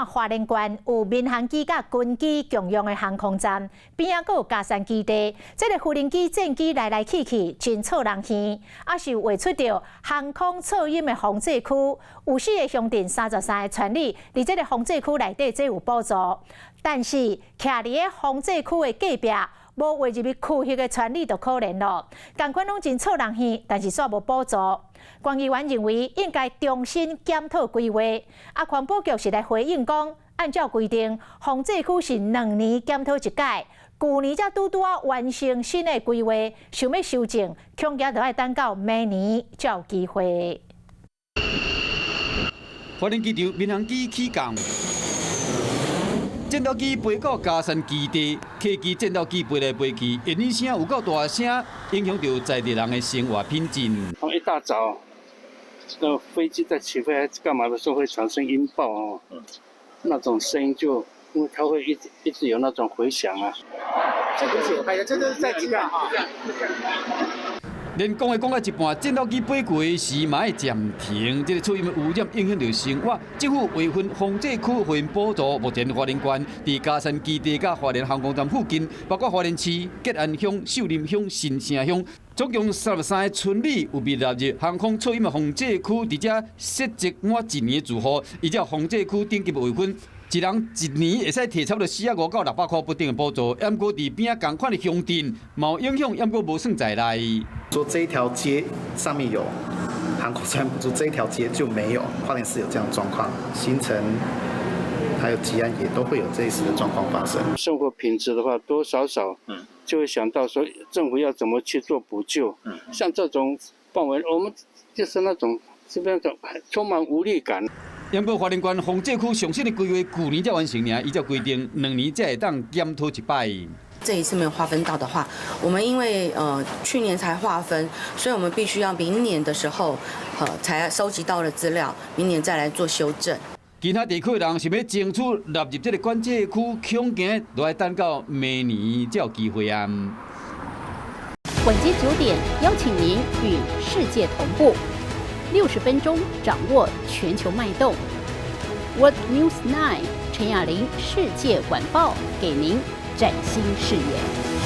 看花蓮縣有民航機佮軍機共用的航空站，邊仔閣有佳山基地，這个無人機戰機來來去去，真吵人耳，也是畫出著航空噪音的防制區。有四个鄉鎮33个村里，佇這个防制區內底，這有補助，但是徛佇咧防制區的隔壁，無劃入去區域的村里就可憐咯。仝款攏真吵人耳，但是煞無補助。縣議員認為應該重新檢討規劃。啊，環保局是來回應講，按照規定，防制區是2年檢討一擺，舊年才拄拄仔完成新的規劃，想欲修正，恐驚著愛等到明年才有機會。花蓮機場民航機起降，戰鬥機飛到佳山基地，客機戰鬥機飛來飛去，煙雨聲有夠大聲，影響著在地人的生活品質。一大早，這個飛機在起飛還是幹嘛的時候會產生音爆哦，那種聲音就因為它會一直一直有那種迴響啊。這不是，哎呀，這都是在機啊！連講話講到一半，戰鬥機飛過時嘛愛暫停。這个噪音污染影響著生活。政府劃分防制區予𪜶補助，目前花蓮縣佇佳山基地佮花蓮航空站附近，包括花蓮市、吉安鄉、秀林鄉、新城鄉，總共33个村里有被納入航空噪音的防制區。佇遮設置滿一年的住戶，依照防制區等級劃分，一人一年會使提差不多450到600塊不等的補助。毋過佇邊仔仝款的鄉鎮，嘛有影響，毋過無算在內。說這一條街上面有航空噪音補助，這一條街就沒有。花蓮市有這樣的狀況，新城還有吉安也都會有這類似的狀況發生。生活品質的話，多少少，就會想到說政府要怎麼去做補救。像這種範圍，我們就是那種這邊種充滿無力感。毋過花蓮縣防制區上新的規劃，舊年才完成爾，依照規定，2年才會當檢討一擺。這一次沒有劃分到的話，我們因為去年才劃分，所以我們必須要明年的時候，才收集到了資料，明年再來做修正。其他地區的人想欲爭取納入這个管制區，恐驚都愛等到明年才有機會啊。晚間9點，邀請您與世界同步，60分鐘掌握全球脈動。World News 9 陳雅玲世界晚報，給您嶄新視野。